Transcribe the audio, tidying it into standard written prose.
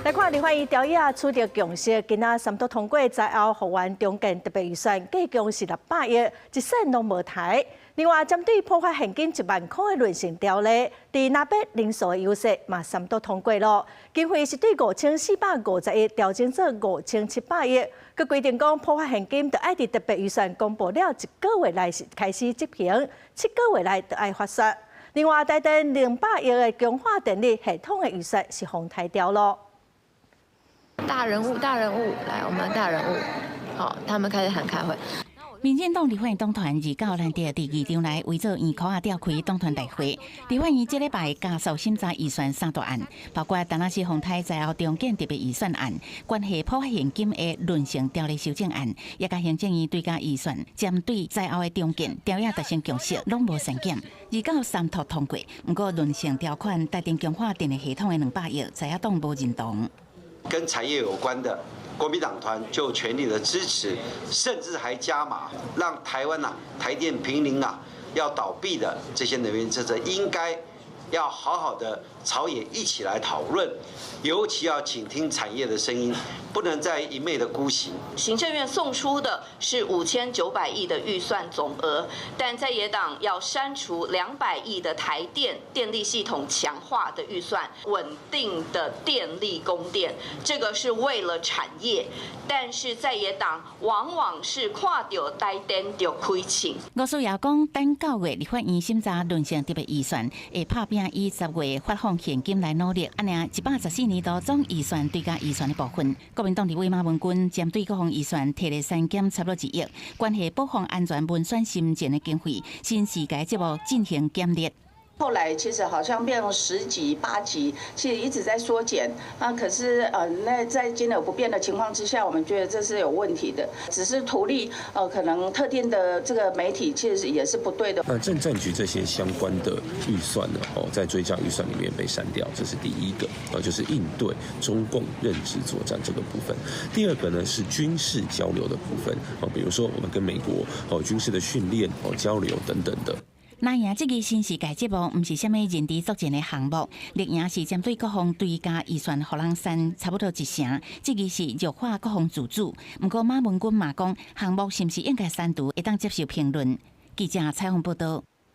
來看立法院朝野取得共識，今仔三讀通過災後復原重建特別預算，計共是600億，一仙攏無刣。另外，針對普發現金1萬箍的輪值條例，佇若欲人數的優勢嘛三讀通過咯。經費是對5450億調整做5700億，閣規定講普發現金著愛佇特別預算公布了一個月內開始執行，7個月內著愛發刷。另外，台電200億的強化電力系統的預算是予刣掉咯。大人物，大人物，來，我們大人物，好，他們開始喊開會。民進黨立法院黨團29難得佇議場內圍做圓箍仔召開黨團大會。立法院這禮拜加速審查預算三大案，包括臺南市洪災災後重建特別預算案、關係普發現金的輪值條例修正案，也佮行政院追加預算，針對災後的重建，朝野達成共識，攏無刪減。29三讀通過，毋過輪值條款台電強化電力系統的200億，在野黨無認同。跟產業有關的，國民黨團就全力的支持，甚至還加碼，讓台灣啊台電瀕臨啊要倒閉的這些能源政策，應該要好好的朝野一起來討論，尤其要傾聽產業的聲音，不能再一昧的孤行。行政院送出的是5900億的預算總額，但在野黨要刪除200億的台電電力系統強化的預算，穩定的電力供電，這個是為了產業，但是在野黨往往是看著台電就開槍。吳思瑤講，等9月立法院審查輪值特別預算，會拍拚以10月發放現金來努力，按呢114年度總預算追加預算的部分，國民黨立委馬文君針對國防預算提了刪減差不多1億，關係國防安全文宣心戰的經費，新世界節目進行檢列。後來其實好像變成10集8集，其實一直在縮減。那可是那在金額不變的情況之下，我們覺得這是有問題的。只是圖利可能特定的這個媒體，其實也是不對的。那政戰局這些相關的預算呢？哦，在追加預算裡面被刪掉，這是第一個，就是應對中共認知作戰這個部分。第二個呢是軍事交流的部分，哦，比如說我們跟美國哦軍事的訓練哦交流等等的。藍營這个新世界節目，毋是啥物認知作戰的項目，綠營是針對國防追加預算，予人刪差不多一成，這个是弱化國防自主。毋過馬文君嘛講，項目是毋是應該刪除，會當接受評論。記者採訪報道。